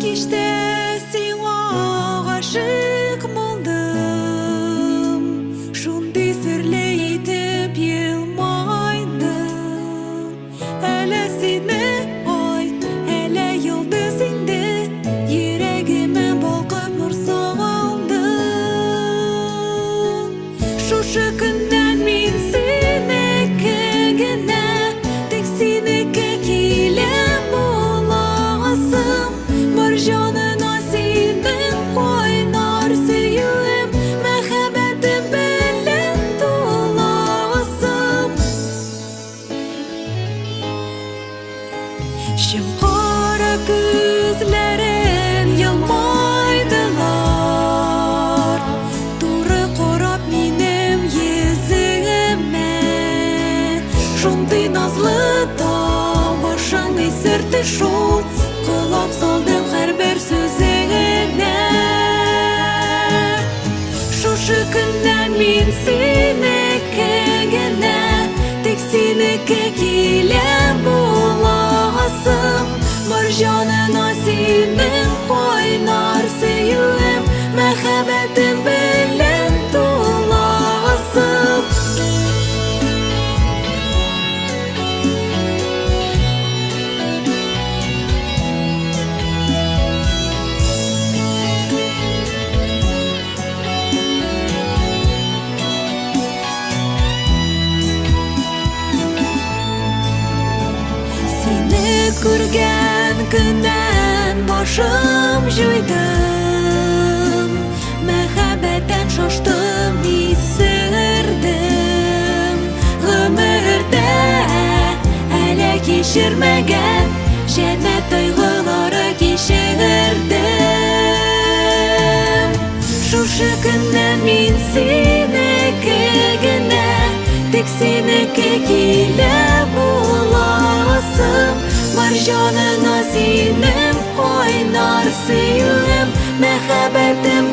кичтә сиңа гашыйк булдым, шундый серле итеп елмайдың. Әллә сине ай, әллә йолдыз инде, йөрәгемә балкып нур салдың. Шушы көннән мин синеке генә, тик синеке килә буласым. Бар җанына синең кайнар сөюем, мәхәббәтем белән туласым. Чем кара күзләрен елмайдылар, туры карап минем йөземә. Шундый назлы тавышың исертте шул, колак салдым һәрбер сүзеңә. Шушы көннән мин синеке генә, тик синеке килә буласым. Бар җанына синең кайнар сөюем, мәхәббәтем белән туласым. Сине күргән көннән башым җуйдым, мәхәббәттән шаштым, исердем. Гомердә әле кичермәгән җәннәт тойгылары кичердем. Шушы көннән мин синеке генә, тик синеке килә буласым. Бар җанына синең кайнар сөюем, мәхәббәтем